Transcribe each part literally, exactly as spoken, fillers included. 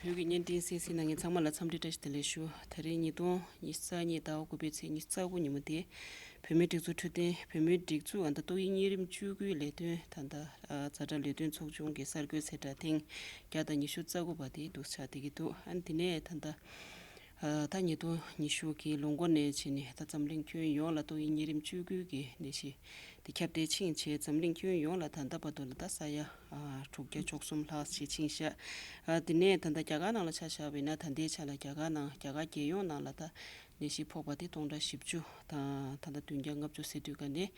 བོད་ཀྱི་བརྙན་འཕྲིན་གསན་གཟིགས་གནང་མཁན་ཚང་མ་ལ་འཚམས་འདྲི་བཀྲ་ཤིས་བདེ་ལེགས་ཞུ། ད་རེས་ཉིས་སྟོང་ཉི་ཤུ་རྩ་གཉིས་ཟླ་བ་དགུ་པའི་ཚེས་ཉི་ཤུ་རྩ་དགུ་ཉིན་མོ་དེ། བོད་མིའི་སྒྲིག་འཛུགས་འཕྲོད་བསྟེན་བོད་མིའི་སྒྲིག་འཛུགས་ཨ་ད་ཏོག་དབྱིབས་གཉན་རིམས་བཅུ་དགུའི་ལས་དོན་ད་ལྟ་ཛ་དྲག་ལས་དོན་ཚོགས་ཆུང་གི་གསར་འགོད་གསལ་བསྒྲགས་ཐེངས་བརྒྱ་དང་ཉི་ཤུ་རྩ་དགུ་པ་དེ་འདུག་ཆགས་བསྡད་ཀྱི་འདུག་ཨ་ནི་དེ་ནས་ད་ལྟ་ད་ཉིས་སྟོང་ཉི་ཤུ་གི་ལོ་མགོ་ནས་བྱས་ནས་ད་འཛམ་གླིང་ཁྱོན་ཡོངས་ལ་ཏོག་དབྱིབས་གཉན་རིམས་བཅུ་དགུ་གི་ནད་གཞི་དེ་ཁྱབ་གདལ་ཕྱིན་བྱས། འཛམ་གླིང་ཁྱོན་ཡོངས་ལ་ད་ལྟ་བར་དུ་ལ་ད་ས་ཡ་ཨ་དྲུག་བརྒྱ་བཅུ་གསུམ་ལྷག་ཞིག་ཕྱིན་ཤག་ཨ་དེ་ནས་ད་ལྟ་རྒྱ་གར་ནང་ལ་ཆ་བཞག་པ་ཡིན་ན། ད་ལྟའི་ཆ་ལ་རྒྱ་གར་ནང་རྒྱ་གར་རྒྱལ་ཡོངས་ནང་ལ་ད་ནད་གཞི་ཕོག་པ་དེ་སྟོང་ཕྲག་བཞི་བཅུ་དང་ད་ལྟ་བདུན་བརྒྱ་ལྔ་བཅུ་ཟེར་དུས་ག་ནས་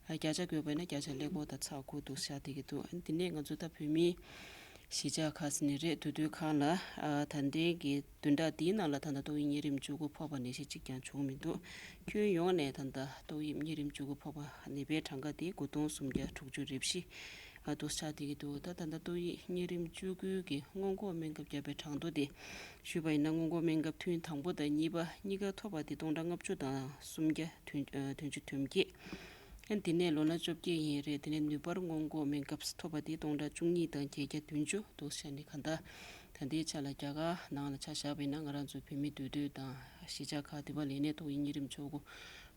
ཨ་བརྒྱ་ཆ་བགོས་པ་ཡིན་ན་བརྒྱ་ཆ་ཀླད་ཀོར་དང་ཚེག་དགུ་འདུག་ཤག་བསྡད་ཀྱི་འདུག་ཨ་དེ་ནས་ང་ཚོ་ད་བོད་མིའི་གཞིས་ཆགས་ཁག་ནས་རེད། འདུ་འཛོམས་ཁང་ལ་ཨ་ད་ལྟའི་གི་བདུན་ཕྲག་འདིའི་ནང་ལ་ད་ལྟ་ཏོག་དབྱིབས་གཉན་རིམས་བཅུ་དགུ་ཕོག་པ་ནད་གཞི་གཅིག་ཀྱང་བྱུང་མི་འདུག་ཁྱོན་ཡོངས་ནས་ད་ལྟ་ཏོག་དབྱིབས་གཉན་རིམས་བཅུ་དགུ་ཕོག་པ་ནད་པའི་གྲངས་ཀ་དེ་དགུ་སྟོང་སུམ་བརྒྱ་དྲུག་ཅུ་རེ་བཞི་ཨ་འདུག་ཆགས་བསྡད་ཀྱི་འདུག་ད་ད་ལྟ་ཏོག་དབྱིབས་གཉན་རིམས་བཅུ་དགུ་གི་སྔོན་འགོག་སྨན་ཁབ་བརྒྱབ་པའི་གྲངས་ཐོ་དེ་ཞུས་པ་ཡིན་ན། སྔོན་འགོག་སྨན་ཁབ་ཐུན་དང་པོ་དང་གཉིས་པ་གཉིས་ཀ་ཐོབ་པ་དེ་སྟོང་ཕྲག་ལྔ་བཅུ་དང་སུམ་བརྒྱ་བདུན་ཨ་བདུན་ཅུ་དོན་བརྒྱད། ཨ་དེ་ནས་ལོ་ན་བཅོ་བརྒྱད་ཡན་རེད། དེ་ནས་ནུས་པར་སྔོན་འགོག་སྨན་ཁབ་ཐོབ་པ་དེ་སྟོང་ཕྲག་བཅུ་གཉིས་དང་བརྒྱད་བརྒྱ་བདུན་ཅུ་འདུག་ཤག་ནས་གང་ལྟར་ད་ལྟའི་ཆ་ལ་རྒྱ་གར་ནང་ལ་ཆ་བཞག་པ་ཡིན་ན། ང་རང་ཚོའི་བོད་མི་འདུས་སྡོད་དང་གཞིས་ཆགས་ཁག་དེ་བ་ལས་ནས་ཏོག་དབྱིབས་གཉན་རིམས་བཅུ་དགུ་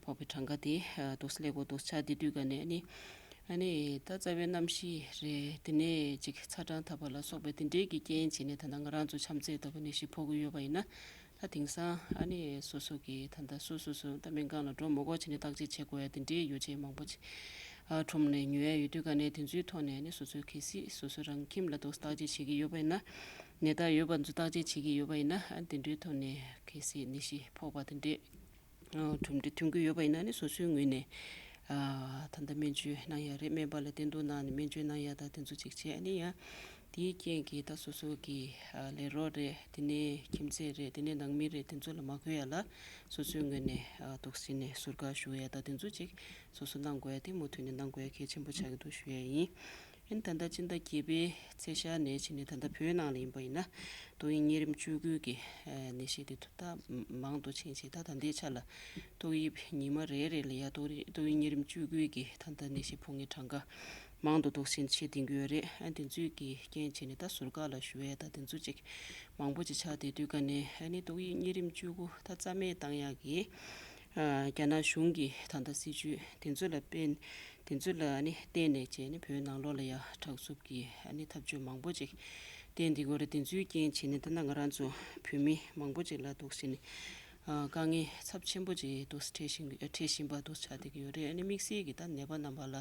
ཕོག་པའི་གྲངས་ཀ་དེ་འདུག་ཀླད་ཀོར་འདུག་ཆགས་བསྡད་དུས་ག་ནས་ནི། ཨ་ནི་ད་རྩ་བའི་གནམ་གཤིས་རེད། དེ་ནས་ཅིག་ཚ་གྲང་འཐབ་པ་ལ་སོགས་པའི་དེ་འདྲའི་གི་རྐྱེན་བྱས་ནས་ད་ལྟ་ང་རང་ཚོ་ཆམ་ཚད་ལྟ་བུ་ནད་གཞི་ཕོག་གི་ཡོད་པ་ཡིན་ན། ད་དེང་སང་ཨ་ནི་སོ་སོ་གི་ད་ལྟ་སོ་སོ་སོ་ད་སྨན་ཁང་ལ་འགྲོ་མ་དགོས་བྱས་ནས་བརྟག་དཔྱད་བྱེད་དགོས་ཡ་དེ་འདྲའི་ཡོ་བྱད་མང་པོ་ཅིག་ཨ་ཁྲོམ་ནས་ཉོ་ཡ་ཡོད་དུས་ག་ནས་དེ་ཚོའི་ཐོག་ནས་ཨ་ནི་སོ་སོའི་གལ་སྲིད་སོ་སོ་རང་ཁྱིམ་ལ་འདུག་བརྟག་དཔྱད་བྱེད་ཀྱི་ཡོད་པ་ཡིན་ན། ནད་རྟགས་ཡོད་པ་ཚོ་བརྟག་དཔྱད་བྱེད་ཀྱི་ཡོད་པ་ཡིན་ན། ཨ་དེ་འདྲའི་ཐོག་ནས་གལ་སྲིད་ནད་གཞི་ཕོག་པ་དེ་འདྲའི་གྲུབ་འབྲས་ཐོན་གྱི་ཡོད་པ་ཡིན་ན་ནི། སོ་སོའི་ངོས་ནས་ཨ་ད་ལྟ་སྨན་བཅོས་གནང་ཡ་རེད། སྨན་པ་ལ་བསྟེན་གཏུག་གནང་ནས་སྨན་བཅོས་གནང་ཡ་དང་དེ་ཚོ་ཅིག་བྱས། ཨ་ནི་ཡང་དེའི་རྐྱེན་གྱིས་ད་སོ་སོ་གི་ཨ་ལས་རོགས་རེད། དེ་ནས་ཁྱིམ་མཚེས་རེད། དེ་ནས་ནང་མི་རེད། དེ་ཚོ་ལ་མ་གོ་ཡ་ལ་སོ་སོའི་ངོས་ནས་ཨ་འདུག་སེ་ནས་ཟུར་བཀག་ཞུ་ཡ་དང་དེ་ཚོ་ཅིག་སོ་སོ་གནང་དགོས་ཡ་དེ་མུ་མཐུད་ནས་གནང་དགོས་ཡ་གལ་ཆེན་པོ་ཆགས་ཀྱི་འདུག་ཞུ་ཡ་ཡིན། ཨ་ནི་ད་ལྟ་སྤྱི་ཟླ་བརྒྱད་པའི་ཚེས་ཤར་ནས་བྱས་ནས་ད་ལྟ་བོད་ནང་ལ་ཡིན་པ་ཡིན་ན། ཏོག་དབྱིབས་གཉན་རིམས་བཅུ་དགུ་གི་ཨ་ནད་གཞི་དེ་ད་མང་དུ་ཕྱིན་བྱས། ད་ད་ལྟའི་ཆ་ལ་ཏོག་དབྱིབས་ཉི་མ་རེ་རེ་ལ་ཡ་ཏོག་དབྱིབས་ཏོག་དབྱིབས་གཉན་རིམས་བཅུ་དགུ་གི་ད་ལྟ་ནད་གཞི་ཕོག་མཁན་གྲངས་ཀ་མང་དུ་འདུག་སེ་ཕྱིན་བསྡད་ཀྱི་ཡོད་རེད། ཨ་དེ་ཚོའི་གི་རྐྱེན་བྱས་ནས་ད་ཟུར་བཀག་ལ་ཞུ་ཡས་ད་དེ་ཚོ་ཅིག་མང་པོ་ཅིག་ཆགས་བསྡད་དུས་ག་ནས། ཨ་ནི་ཏོག་དབྱིབས་གཉན་རིམས་བཅུ་དགུ་ད་རྩ་མེད་བཏང་ཡག་གི་ཨ་རྒྱ་ནག་གཞུང་གི་ད་ལྟ་སྲིད་ཇུས་དེ་ཚོ་ལ་དཔེ་དེ་ཚོ་ལ་ཨ་ནི་བརྟེན་ནས་བྱས་ནས་བོད་ནང་ལོགས་ལ་ཡ་དྲག་རྩུབ་ཀྱི་ཨ་ནི་ཐབས་ཇུས་མང་པོ་ཅིག་བསྟན་བསྡད་ཀྱི་ཡོད་རེད། དེ་ཚོའི་རྐྱེན་བྱས་ནས་ད་ལྟ་ང་རང་ཚོ་བོད་མི་མང་པོ་ཅིག་ལ་འདུག་སེ་ནས་ཨ་དཀའ་ངལ་ཚབས་ཆེན་པོ་ཅིག་འདུག་སེ་འཕྲད་བཞིན་འཕྲད་བཞིན་པ་འདུག་ཆགས་བསྡད་ཀྱི་ཡོད་རེད། ཨ་ནི་དམིགས་བསལ་གྱི་ད་ནད་པ་རྣམ་པ་ལ་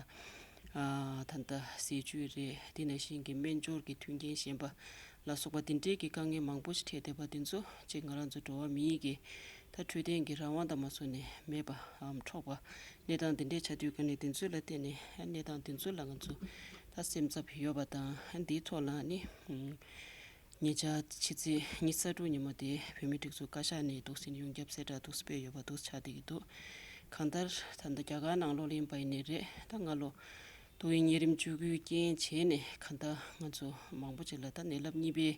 ཨ་ད་ལྟ་ཟས་བཅུད་རེད། དེ་ནང་བཞིན་གྱི་སྨན་སྦྱོར་གྱི་མཐུན་རྐྱེན་ཞན་པ་ལ་སོགས་པ་དེ་འདྲའི་གི་དཀའ་ངལ་མང་པོ་ཞིག་འཕྲད་བསྡད་པ་དེ་ཚོ་གཅིག་ང་རང་ཚོ་འགྲོ་བ་མིའི་གི་ད་འཕྲོད་བསྟེན་གྱི་རང་དབང་དང་མ་སོ་ནས་མེད་པའམ་འཕྲོག་པ་གནས་སྟངས་དེ་འདྲའི་ཆགས་དུས་ག་ནས་དེ་ཚོ་ལ་བརྟེན་ནས་གནས་སྟངས་དེ་ཚོ་ལ་ང་ཚོ་ད་སེམས་འཚབ་ཡོད་པ་དང་། འདིའི་ཐོག་ལ་ནི་ཉེ་ཆར་ཕྱི་ཚེས་ཉི་ཤུ་རྩ་དྲུག་ཉིན་མོ་དེ་བོད་མིའི་སྒྲིག་འཛུགས་བཀའ་ཤག་ནས་འདུག་སེ་ཡོངས་ཁྱབ་གསལ་བསྒྲགས་འདུག་སྤེལ་ཡོད་པ་འདུག་ཆགས་བསྡད་ཀྱི་འདུག་གང་ལྟར་ད་ལྟ་རྒྱ་གར་ནང་ལོགས་ལ་ཡིན་པ་ཡིན་ནའི་རེད། ད་སྔ་ལོ་ཏོག་དབྱིབས་གཉན་རིམས་བཅུ་དགུའི་རྐྱེན་བྱས་ནས་གང་ལྟར་ང་ཚོ་མང་པོ་ཅིག་ལ་ད་ནད་རླབས་གཉིས་པའི་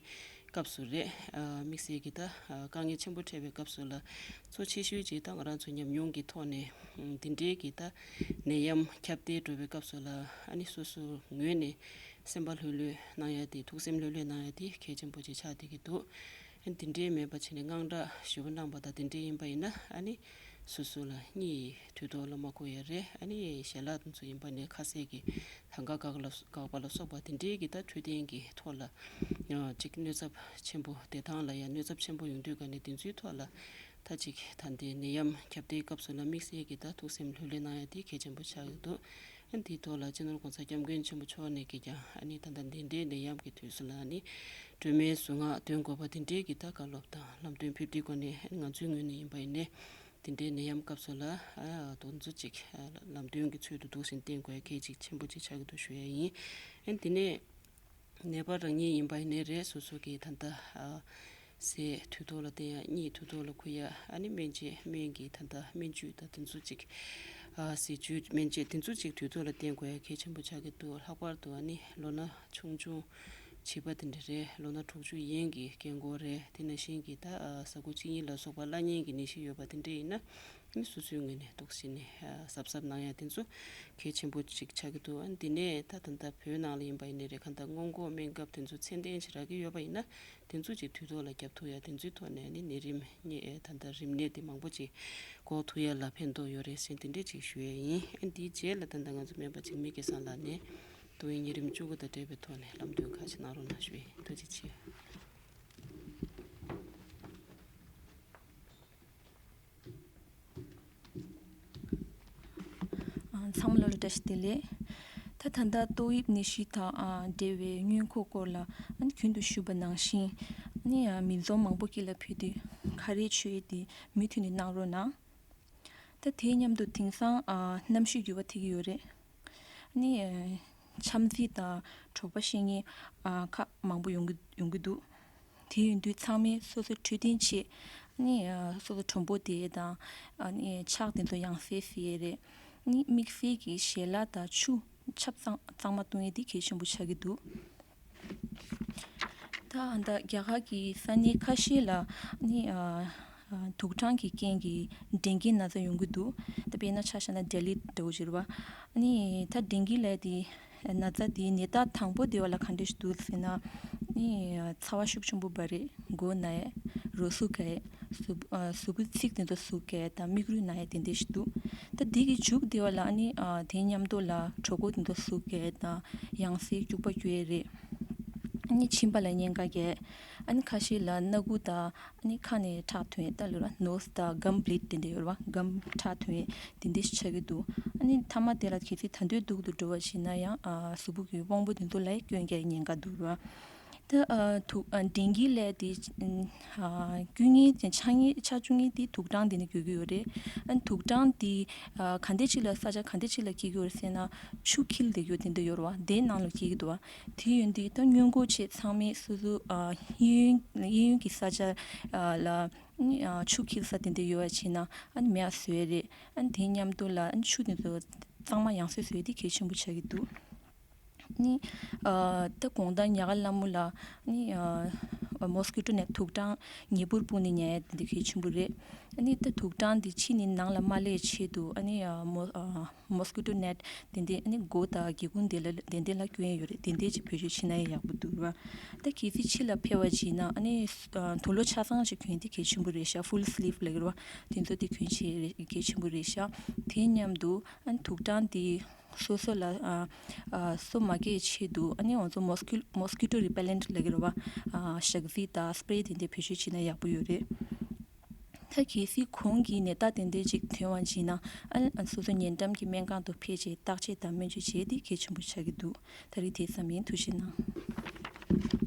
སྐབས་སུ་རེད། ཨ་དམིགས་བསལ་གྱི་ད་ཨ་དཀའ་ངལ་ཆེན་པོ་འཕྲད་པའི་སྐབས་སུ་ལ་གཙོ་ཆེ་ཤོས་ཅིག་ད་ང་རང་ཚོ་ཉམས་མྱོང་གི་ཐོག་ནས་ཨ་འདི་འདྲའི་གི་ད་ནད་ཡམས་ཁྱབ་གདལ་འགྲོ་བའི་སྐབས་སུ་ལ་ཨ་ནི་སོ་སོ་ངོས་ནས་སེམས་པ་ལྷོད་ལྷོད་གནང་ཡ་དེ། ཐུགས་སེམས་ལྷོད་ལྷོད་གནང་ཡ་དེ་གལ་ཆེན་པོ་ཅིག་ཆགས་བསྡད་ཀྱི་འདུག་ཨ་འདི་འདྲའི་མེད་པ་བྱས་ནས་དངངས་སྐྲག་ཞེ་པོ་གནང་པ་དང་དེ་འདྲའི་ཡིན་པ་ཡིན་ན། ཨ་ནི་སོ་སོ་ལ་གཉིད་དུས་ཐོག་ལ་མ་ཁུག་ཡ་རེད། ཨ་ནི་ཞལ་ལག་དེ་ཚོ་ཡིན་པ་ནས་ཁ་ཟས་ཀྱི་ཐང་ག་འགག་ལ་འགག་པ་ལ་སོགས་པ་དེ་འདྲའི་གི་ད་འཕྲོད་བསྟེན་གྱི་ཐོག་ལ་ཨ་ཅིག་གནོད་ཚབས་ཆེན་པོ། བདེ་ཐང་ལ་ཡང་གནོད་ཚབས་ཆེན་པོ་ཡོང་དུས་ག་ནས་དེ་ཚོའི་ཐོག་ལ་ད་ཅིག་ད་ལྟའི་ནད་ཡམས་ཁྱབ་གདལ་སྐབས་སུ་ལ་དམིགས་བསལ་གྱི་ད་ཐུགས་སེམས་ལྷོད་ལྷོད་གནང་ཡ་དེ་གལ་ཆེན་པོ་ཆགས་ཀྱི་འདུག་ཨ་འདིའི་ཐོག་ལ་སྤྱི་ནོར་༸གོང་ས་༸སྐྱབས་མགོན་ཆེན་པོ་མཆོག་ནས་ཀྱི་ཀྱང་ཨ་ནི་ད་ལྟ་འདི་འདྲའི་ནད་ཡམས་ཀྱི་དུས་སུ་ལ་ཨ་ནི་སྒྲོལ་མའི་གཟུངས་སྔགས་འདོན་དགོས་པ་དེ་འདྲའི་གི་ད་བཀའ་སློབ་དང་ལམ་སྟོན་ཕེབས་དུས་ག་ནས་ཨ་ནི་ང་ཚོའི་ངོས་ནས་ཡིན་པ་ཡིན་ནའི་དེ་འདྲའི་ནད་ཡམས་སྐབས་སུ་ལ་ཨ་དོན་ཚུལ་ཅིག་ཨ་ལམ་སྟོན་གྱི་ཚུལ་དུ་འདུག་སེ་བསྟེན་དགོས་ཡ་གལ་ཅིག་ཆེན་པོ་ཅིག་ཆགས་ཀྱི་འདུག་ཞུ་ཡ་ཡིན། ཨ་ནི་དེ་ནས་ནད་པ་རང་ཉིད་ཡིན་པ་ཡིན་ནའི་རེད། སོ་སོ་གི་ད་ལྟ་ཨ་ཟས་དུས་ཐོག་ལ་བསྟེན་ཡ། གཉིད་དུས་ཐོག་ལ་ཁུག་ཡ། ཨ་ནི་སྨན་དཔྱད་སྨན་གྱི་ད་ལྟ་སྨན་བཅོས་དང་དེ་ཚོ་ཅིག་ཨ་ཟས་བཅུད་སྨན་དཔྱད་དེ་ཚོ་ཅིག་དུས་ཐོག་ལ་བསྟེན་དགོས་ཡ་གལ་ཆེན་པོ་ཆགས་ཀྱི་འདུག་ལྷག་པར་དུ་ཨ་ནི་ལོ་ན་ཆུང་ཆུང་བྱིས་པ་དེ་འདྲ་རེད། ལོ་ན་དྲུག་ཅུ་ཡན་གྱི་རྒན་རྒོན་རེད། དེ་ནང་བཞིན་གྱི་ད་ཨ་ཟ་ཁུ་གཅིན་སྙི་ལ་སོགས་པ་བླ་གཉན་གྱི་ནད་གཞི་ཡོད་པ་དེ་འདྲ་ཡིན་ན། ནི་སོ་སོའི་ངོས་ནས་འདུག་སེ་ནས་གཟབ་གཟབ་གནང་ཡ་དེ་ཚོ་གལ་ཆེན་པོ་ཅིག་ཆགས་ཀྱི་འདུག་ཨ་ནི་དེ་ནས་ད་ད་ལྟ་བོད་ནང་ལ་ཡིན་པ་ཡིན་ནའི་རེད། གང་ལྟར་སྔོན་འགོག་སྨན་ཁབ་དེ་ཚོ་ཚད་ལྡན་ཅིག་རག་གི་ཡོད་པ་ཡིན་ན། དེ་ཚོ་ཅིག་དུས་ཐོག་ལ་བརྒྱབ་ཐུབ་ཡ། དེ་ཚོའི་ཐོག་ནས་ནི་ནད་རིམས་རྙེད་ད་ལྟ་རིམས་ནད་དེ་མང་པོ་ཅིག་འགོག་ཐུབ་ཡ་ལ་ཕན་ཐོགས་ཡོད་རེད་ཟེར་དེ་འདྲས་ཅིག་ཞུ་ཡ་ཡིན། ཨ་ནི་དེའི་རྗེས་ལ་ད་ལྟ་ང་ཚོ་སྨན་པ་འཇིགས་མེད་སྐལ་བཟང་ལགས་ནས་ཏོག་དབྱིབས་གཉན་རིམས་བཅུ་དགུ་དང་འབྲེལ་བའི་ཐོག་ནས་ལམ་སྟོན་ཁག་ཅིག་གནང་རོགས་གནང་ཞུ་ཡ་ཡིན། ཐུགས་རྗེ་ཆེ། ཚང་མ་ལ་ལ་བཀྲ་ཤིས་བདེ་ལེགས། ད་ད་ལྟ་ཏོག་དབྱིབས་ནད་གཞི་དང་འབྲེལ་བའི་སྔོན་འགོག་སྐོར་ལ་རྒྱུན་དུ་ཞུས་པ་ནང་བཞིན་ནི་མི་འཛོམས་མང་པོ་སྐད་ལ་ཕུལ་དུས་ཁ་རས་མཆོད་ཡས་དེ་མུ་མཐུད་ནས་གནང་རོགས་གནང་། ད་དེའི་མཉམ་དུ་དེང་སང་གནམ་གཤིས་འགྱུར་བ་ཐེབས་ཀྱི་ཡོད་རེད། ནི་འཆམ་ཚིག་དང་གྲོད་པ་བཤལ་མཁན་ཁག་མང་པོ་ཡོང་གི་ཡོང་གི་འདུག་དེ་ཡིན་དུས་ཚང་མས་སོ་སོའི་འཕྲོད་བསྟེན་ཆེད་ནི་སོ་སོ་གྲུམ་པོ་དེ་དང་ནི་ཕྱག་དེ་ཚོ་ཡང་སེ་བྱེད་ཡས་རེད། ནི་དམིགས་བསལ་གྱི་ཞལ་ལག་དང་ཆུ་ཆབ་གཙང་གཙང་མ་བཏུང་ཡས་དེ་གལ་ཆེན་པོ་ཆགས་ཀྱི་འདུག་ད་ད་རྒྱ་གར་གྱི་ས་གནས་ཁ་ཤས་ལ་ནི་དུག་སྦྲང་གི་རྐྱེན་གྱིས་ཌེང་གི་ན་ཚ་ཡོང་གི་འདུག་ད་དཔེར་ན་ཆ་བཞག་ན་ལྡི་ལི་འདྲ་བོ་ཅིག་རེད་བ། ནི་ད་ཌེང་གི་ལབ་དེ་ན་ཚ་དེའི་ནད་རྟགས་དང་པོ་དེ་བ་ལ་ག་འདྲ་ཞིག་འདུག་ཟེར་ན། ནི་ཚ་བ་ཤུགས་ཆེན་པོ་འབར་རེད། མགོ་ན་ཡས། རོ་སུ་ག་ཡས། གཟུགས་གཟུགས་པོའི་ཚིགས་དེ་ཚོ་ཟུག་ག་ཡས་དང་མིག་རུས་ན་ཡས་དེ་འདྲ་ཞིག་འདུག་ད་དེ་གི་མཇུག་དེ་བ་ལ་ནི་དེ་མཉམ་དུ་ལ་གྲོད་ཁོག་དེ་ཚོ་ཟུག་ག་ཡས་དང་ཡང་སེ་སྐྱུག་པ་སྐྱུག་ཡས་རེད། ཨ་ནི་མཆིན་པ་ལ་གཉན་ཁ་རྒྱག་ཨ་ནི་ཁ་ཤས་ལ་སྣ་ཁུག་དང་ཨ་ནི་ཁ་ནས་ཁྲག་ཐོན་ཡས་ད་ལོ་ར་ནོ་སི་དང་གམ་བྷི་ལིཌ་དེ་འདྲ་ཡོད་རེད་བ། གམ་ཁྲག་ཐོན་ཡས་དེ་འདྲ་ཞིག་ཆགས་ཀྱི་འདུག་ཨ་ནི་མཐའ་མ་དེ་ལ་གལ་སྲིད་ད་འདོད་སྡུག་ཏུ་འགྲོ་བ་ཞིག་ན་ཡང་གཟུགས་པོ་གི་དབང་པོ་དེ་ཚོ་ལ་སྐྱོན་རྒྱག་ཉེན་ཁ་འདུག་ར། ད་དུག་ཌེང་གི་ལབ་དེ་སྐྱུག་ཉེན་ཆགས་ཉེན་ཆགས་བཅུག་ཉེན་དེ་དུག་སྦྲང་དེ་ནས་འགོས་ཀྱི་ཡོད་རེད། ཨ་ནི་དུག་སྦྲང་དེ་ག་འདྲ་ཅིག་ལ་ས་ཆ་ག་འདྲ་ཅིག་ལ་སྐྱེ་གི་ཡོད་རེད་ཟེར་ན། ཆུ་འཁྱིལ་བསྡད་ཀྱི་ཡོད་དེ་འདྲ་ཡོད་རེད་བ། དེའི་ནང་ལ་སྐྱེ་གི་འདུག་བ། དེ་ཡོད་དུས་ད་སྔོན་འགོག་ཆེད་ཚང་མས་སོ་སོ་ཨ་གཡས་གཡོན་གཡས་གཡོན་གྱི་ས་ཆ་ཨ་ལ་ཨ་ཆུ་འཁྱིལ་ས་དེ་འདྲ་ཡོད་པ་བྱས་ན་ཨ་ནི་མེ་ཡ་བཟོས་རེད། ཨ་ནི་དེའི་མཉམ་དུ་ལ་ཨ་ནི་ཆུ་དེ་ཚོ་གཙང་མ་ཡང་སེ་བཟོས་དེ་གལ་ཆེན་པོ་ཆགས་ཀྱི་འདུག་ནི་ཨ་ད་དགོང་དག་ཉལ་ཁ་ལ་མོ་ལ་ནི་ཨ་མོ་སི་ཀི་ཊོ་ནེཊ་དུག་སྦྲང་ཉལ་ཕུར་སྤུངས་ནས་ཉལ་ཡ་དེ་འདྲ་གལ་ཆེན་པོ་རེད། ནི་ད་དུག་སྦྲང་དེ་ཕྱི་ནས་ནང་ལ་མ་སླེབས་ཆེད་དུ་ཨ་ནི་ཨ་མོ་ཨ་མོ་སི་ཀི་ཊོ་ནེཊ་དེ་འདྲས་ཨ་ནི་སྒོ་དང་སྒེའུ་ཁུང་དེ་ལ་དེ་འདྲས་ལ་སྐྱོན་ཡ་ཡོད་རེད། དེ་འདྲས་ཅིག་བེད་སྤྱོད་བྱེད་ན་ཡང་ཡག་པོ་འདུག་ར། ད་གལ་སྲིད་ཕྱི་ལ་ཕེབས་པ་བྱས་ན་ཨ་ནི་ཨ་དུག་ལོག་ཆ་ཚང་ཅིག་གྱོན་དེ་གལ་ཆེན་པོ་རེད་ཤག་ཕུལ་སི་ལིབ་ལབ་ཀྱི་རེད་བ། དེ་ཚོ་དེ་གྱོན་ཆེད་རེད་གལ་ཆེན་པོ་རེད་ཤག་དེའི་མཉམ་དུ་ཨ་ནི་དུག་སྦྲང་དེ་སོ་སོ་ལ་ཨ་ཨ་སོ་མ་རྒྱས་ཆེད་དུ་ཨ་ནི་ང་ཚོ་མོ་སི་ཀི་མོ་སི་ཀི་ཊོ་རི་པེ་ལེན་ཊི་ལབ་ཀྱི་རེད་བ། ཨ་ཞག་རྩི་དང་སི་པི་རེ་དེ་འདྲ་བེད་སྤྱོད་བྱས་ན་ཡག་པོ་ཡོད་རེད། ད་གལ་སྲིད་གོང་གི་ནད་རྟགས་དེ་འདྲ་ཅིག་ཐོན་པ་ཡིན་ན་ཨ་སོ་སོ་ཉེ་འགྲམ་གྱི་སྨན་ཁང་དུ་ཕེབས་བྱས་བརྟག་དཔྱད་དང་སྨན་བཅོས་བྱེད་དེ་གལ་ཆེན་པོ་ཆགས་ཀྱི་འདུག་ད་རེས་དེ་ཙམ་ཡིན། ཐུགས་རྗེ་གནང་།